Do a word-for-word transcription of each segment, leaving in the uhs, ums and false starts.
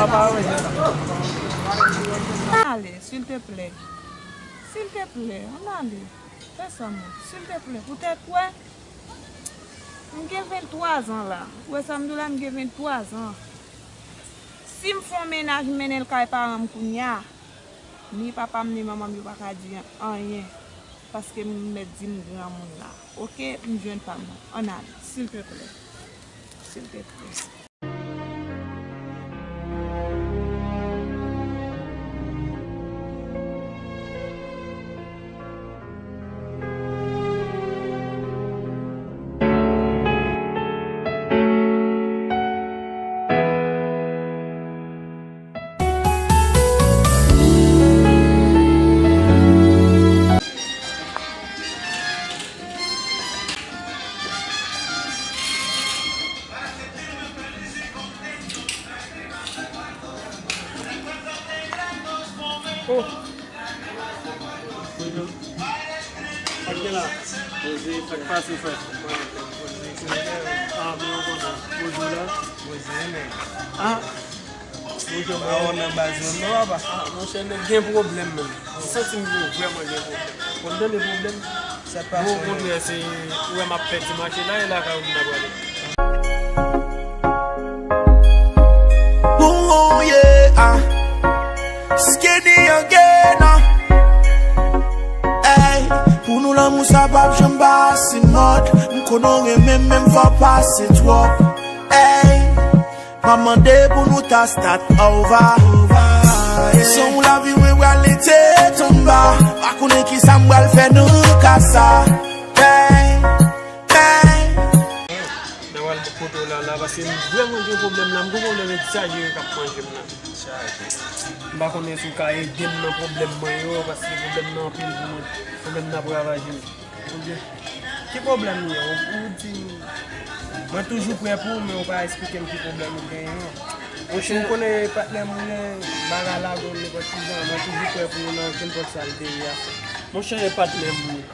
Ann ale, silteplè. Silteplè, ann ale. Fè sa, mwen. Silteplè, poutèt wè, m gen venntwa zan la. Ou wè sa m di w la, m gen venntwa zan. Si m fè yon mennaj, m mennen l kay paran m kounye a, ni papa m, ni manman m, yo pa ka di anyen. Paske m mèt di m granmoun la. Oke, m jwenn pa m nan. Ann ale, silteplè. Silteplè. Oh. Sa k gen la? Poze, sa k pase, frè? Ah, men ou konnen. Poze la? Poze, men. Ah. Monchè, mwen nan baz mwen non, papa. Ah, monchè, nèg gen pwoblèm, menm. M santi m gen, vrèman gen pwoblèm. Ou konn tande pwoblèm? Sa pa bon, sou okontrè, se, ou wè m ap fè ti mache la, e lakay ou m ta prale. Ooh, yeah, ah. Skinny again, ah. Ey, pou nou lanmou sa p ap janm pase mòd. M konnen w renmen m, men m fè w pase twòp. Ey, m ap mande pou nou ta start over. San w lavi mwen prale tèt anba. Pa konnen kisa m pral fè nan ka sa. Ey, ey. Nan pral kote w la, la, paske m vrèman gen pwoblèm la. M gen pwoblèm egzajere k ap manje m la. M pa konnen si w ka ede m nan pwoblèm mwen yo, paske pwoblèm nan anpil pou mwen. Pwoblèm nan ap ravaje m. Ebyen, ki pwoblèm li ye? Ou, ou di m, mwen toujou prè pou ou, men ou pa eksplike m ki pwoblèm ou genyen an. Monchè, ou konnen patnè m ou ye, bagay la gon nenpòt ki jan, mwen toujou prè pou ou nan kenpòt sa l te ye a. Monchè, e patnè m ou ye,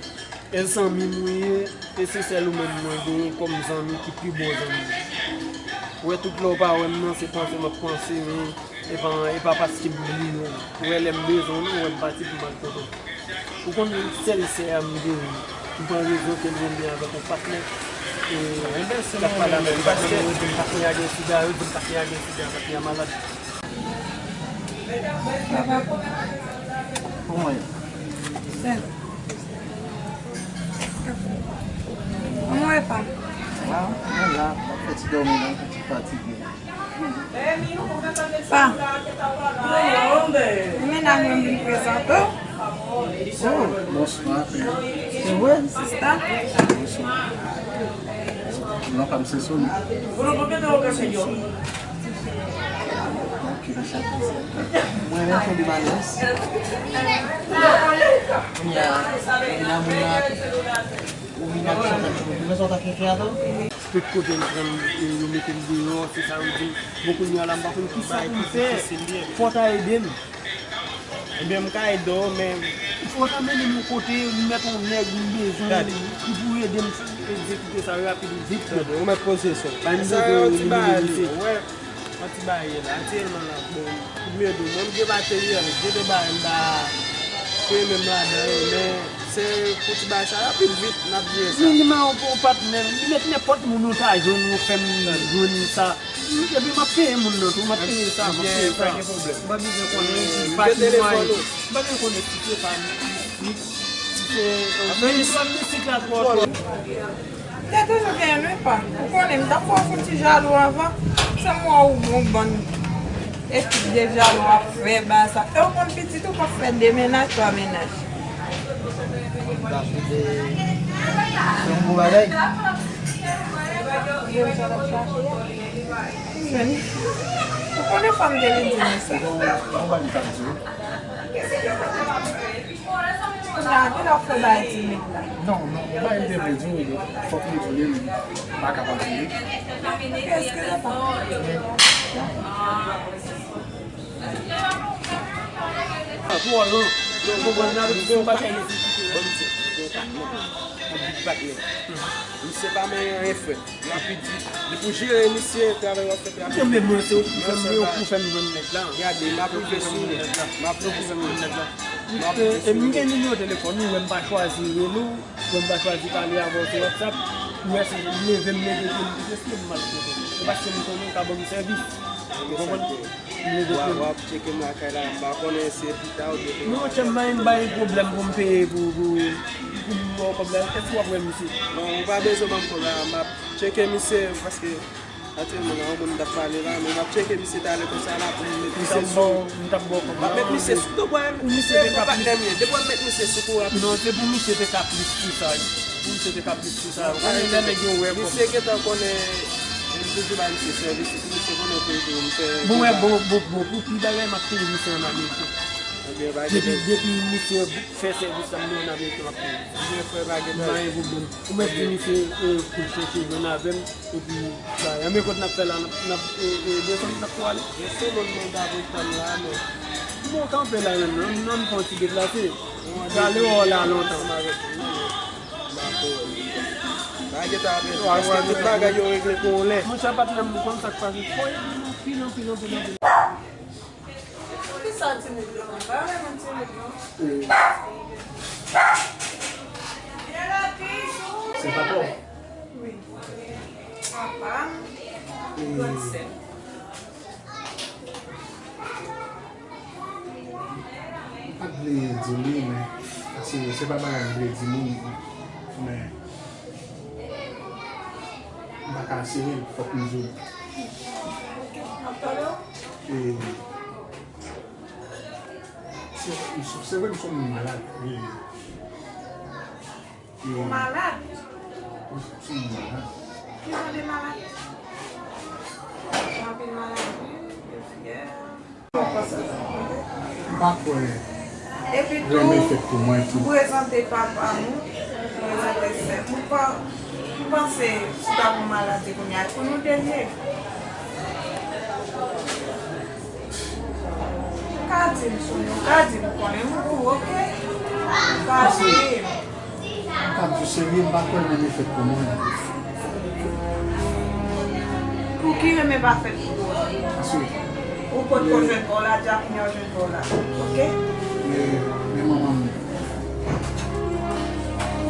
e zanmi m ou ye, e se sèl ou menm mwen genyen kòm zanmi ki pi bon zanmi m. Ou wè tout lè ou pa wè m nan, se panse m ap panse, men e pa, e pa paske m bliye w. Ou wè lè m bezwen w, ou wè m pati pou m al kote w. Ou konn sèl sè a m genyen. M pran rezon ke l renmen avèk yon patnè. E l ap pale avèk patnè, yo di m patnè a gen sida, yo di m patnè a gen sida, patnè a malad. Kòman ye? Sèl. Kòman w ye, pa? Waw, mwen la, m ap fè ti dòmi la, m ti fatige. Pa. E mennaj mwen vin prezante w. Oh, bonswa, frè. Se vre? Sista. Bonswa. Non, pa m se Sony. Ok, mwen menm fè de malyas. Kounye a, kounye a, moun nan, ou vin ak sa, ou vin ak sa, ou vin ak sa. Tout kote m pran, yo mete m deyò, se sa yo di m. Bon, kounye a la, m pa konn kisa pou m fè. Fò w ta ede m. Ebyen, m ka ede w, men fò w ta mennen m yon kote, m mèt yon nèg, m bezwen li pou ede m egzekite sa rapid, vit. Tande, ou mèt poze sou. Sa yo ti bagay li, ou wè. Yon ti bagay la, aktyèlman la, bon, pou m ede w, mwen m gen materyèl, gen de bagay m pa fè menm ladan yo, men se pou ti bagay sa rapid vit, n ap jere sa. Minimòm pou patnè, li mèt nenpòt moun ou ta jwenn, ou fè m jwenn sa. Epi m ap peye moun nan tou, m ap peye sa, m ap peye sa. Pa gen pwoblèm. M pa bezwen konnen ki patnè mwen ye. M pa bezwen konnen si se pa m. M te toujou gen men pa. Ou konnen, m t ap fè w fout ti jalou anvan. Se m wè ou gon bann ekip de jalou ap fè ba sa. E ou konn pitit ou p ap fè de mennaj, twa mennaj. Sa se de, se yon bon bagay. Ou konnen fò m te vin di nou sa. Bon, bon, bon, bon, bon. Kounya, kilè w fè bay timid la? Non, non, bay m te vle di w, fòk nou di w, m pa kapab di w. Eskize pa. Twò long. Yo konprann nan, se yon bagay. Big patnè. Misye pa manyen anyen frè. Rapid vit. Depi w jere misye, travay w ap fè travay. Yo menm mwen se ou ki fè m, yo pou fè m jwenn nèg la. Gade, m ap rive sou ou. M ap rive sou ou. M ap rive sou ou. E m gen nimewo telefòn ou, wè m pa chwazi rele w, wè m pa chwazi pale avè w sou WhatsApp. Ou wè se leve m leve pye m, se m mal kote. Se paske m konnen w ka ban m sèvis. Ou konprann? Mwen w ap tcheke m lakay la, m pa konnen se pita oubyen demen. Non, chè m, m bay pwoblèm pou m peye pou, pou, pou m ba w kòb la. Èske w ap wè misye? Non, ou pa bezwen ban m kòb la, m ap tcheke misye, paske aktyèlman, la, yon moun m t ap pale la, men m ap tcheke misye talè konsa la pou m met misye sou. M t ap ba w kòb la. M ap met misye sou. Depi w wè misye, se patnè m ye. Depi w wè m met misye sou kou rapid. Non, se pou misye te ka plis ki sa. Pou misye te ka plis ki sa. Ou konnen lè nèg yo wè kòb. Misye gentan konnen, m toujou bay misye sèvis, epi misye konnen toujou m fè. Bon, wè, bon, bon, bon, pou pi bagay, m ap peye misye ann Ameriken. Depi, depi misye fè sèvis la, m ann Ameriken, m ap peye. Ebyen, frè, pa gen bagay. M pa gen pwoblèm. Ou mèt di misye, e, pou l chèche jwenn avè m, epi, bagay. Anben, kote n ap fè la, n ap, n ap, e, e, desann, n ap tou ale. Gen sou moun mwen ta pou tann la, men. Bon, kanpe la menm, non, non, n fè yon ti deplase. Prale wè w la lontan. Monchè, patnè m, ou konn sa k pase. Foy anpil, anpil, anpil, anpil. Poukisa timid la? M pa renmen timid non. Se papa w? Wi. Papa m, grann sè m. M pa t vle di w li, men, paske se pa bagay m vle di moun, men m pa ka asire l, fòk m di w. E, se, se vre m se yon moun malad, e, Ou malad? Wi, m malad. Ki jan de malad? Gen anpil maladi, de fyèv. M pa kwè renmen fèt pou mwen tou. Epi tou, m prezante papa m, m prezante sè m. M pa, m panse si w ta pran maladi kounye a, pou nou de lye. Ou ka di m, Sonia, ou ka di m, konnen m kou, oke? Ou ka di m. M ap di w serye, m pa kwè renmen fèt pou mwen. Pou ki renmen pa fèt pou ou? Paske ou potko jwenn pa w la, di a kounye a w jwenn pa w la, oke? Men, men manman m,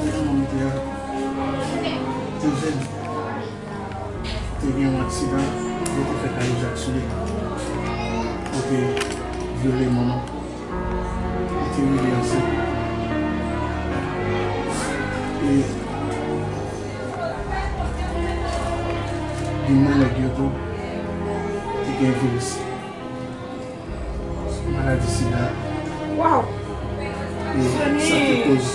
men manman m te, te jèn. Te gen yon aksidan, yo te fè kayezak sou li. Yo te vyole manman. Li te rive ansent. E gen nan nèg yo tou, te gen viris. Maladi sida. Waw! E sa te koz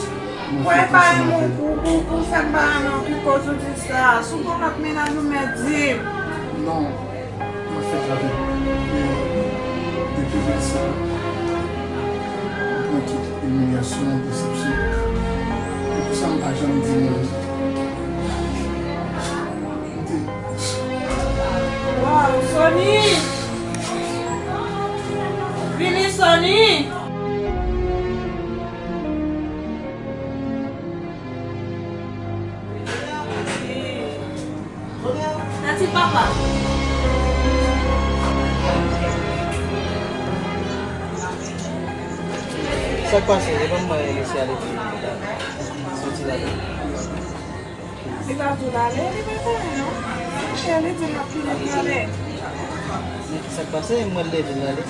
mwen fèt ansanm avè l. Ou, ou, ou fè m pa renmen w ki koz ou di sa. Si w gen yon lòt mennaj ou mèt di m. Non, mwen fèt avè l. Men depi lè sa, mwen pran tout imilyasyon, desepsyon. E pou sa m pa janm di moun. Waw, Sony! Vini, Sony! Tati papa! Sa k pase? E pa m mwen lese ale pou soti la. Li pa di w l ale, li pa konnen non. Monchè, li di l ap tounen talè. Men sa k pase, m wè l leve l ale.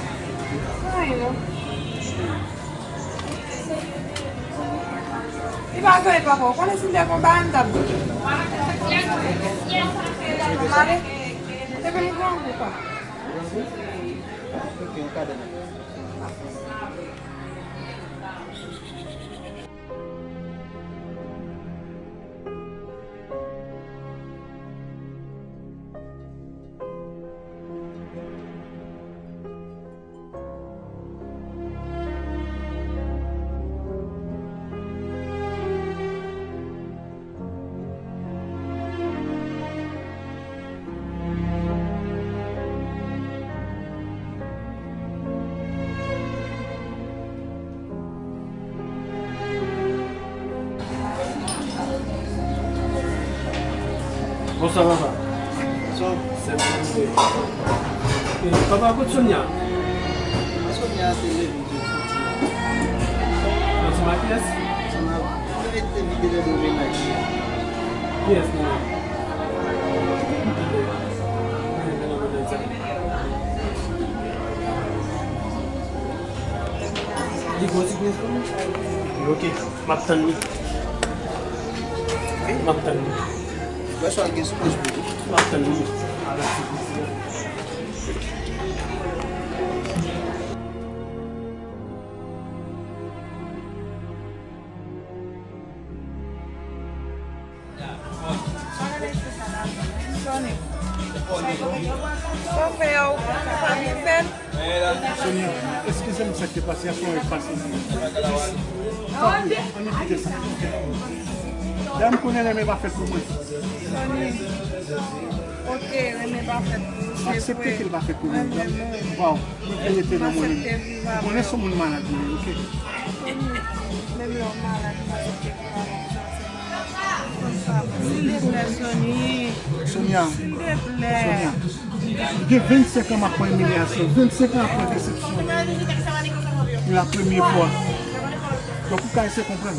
Anyen non. Li pa konnen papa, w konnen si m te konn bagay m t ap di. M ale, epi m grangou kwa. Ok, ou ka demen. Bonswa, papa. Bonswa. Sèl Sonia. E, papa, kot Sonia? Sonia te leve, li soti. Soti nan kiyès? Soti nan, li te vide lè de mennaj li. Kiyès li ye? Li gon ti pyès pou mwen? Ok, m ap tann li. M ap tann li. Wè sa l gen sipriz pou ou. M ap tann li. Avèk sipriz la. Soni. Sa w fè a, ou pa vin fè l? Soni, eskize m sa k te pase a, sa w pase. Tanpri, ann evite sa. Dam konnen renmen pa fèt pou mwen. Soni. Ok, renmen pa fèt pou ou, se vre. Aksepte ke l pa fèt pou mwen. Mwen menm, wi. Waw, mwen vle rete nan mwen menm. Ou konnen se yon moun malad mwen ye, ok? Soni, menm lè w malad, mwen aksepte ke w pa konn sa. Silteplè, Soni. Sonia. Silteplè. Sonia. Gen vennsenk an m ap pran imilyasyon. Vennsenk an m ap pran desepsyon. Pou la premye fwa. Donk, ou ka eseye konprann.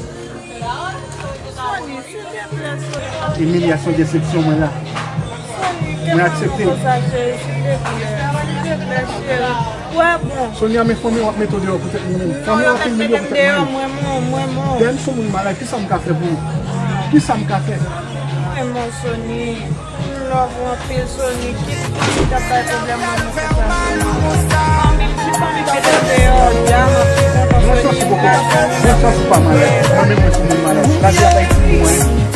Soni, silteplè, Soni. Imilyasyon, desepsyon mwen la. Soni, mwen aksepte. Konsa, cheri, silteplè. Silteplè, cheri. Wè, bon. Sonia, men fanmi w ap mete w deyò poutèt moun. Fanmi w ap imilye w poutèt moun. Mwen, mwen, mwen, mwen. Dèyè m sou moun malad, kisa m ka fè pou ou? Kisa m ka fè? Mwen, mwen, Soni. M love ou anpil, Soni. Kit, kit ap bay pwoblèm nan mwen konsa, Soni. Fanmi, ti fanmi k mete m deyò, dam, ap kontan, Soni. Bonswa, Soni. Bonswa, Soni. Bonswa, Soni, pa malad. Mwen menm, mwen, se moun malad. Lavi ap bay ti mwen.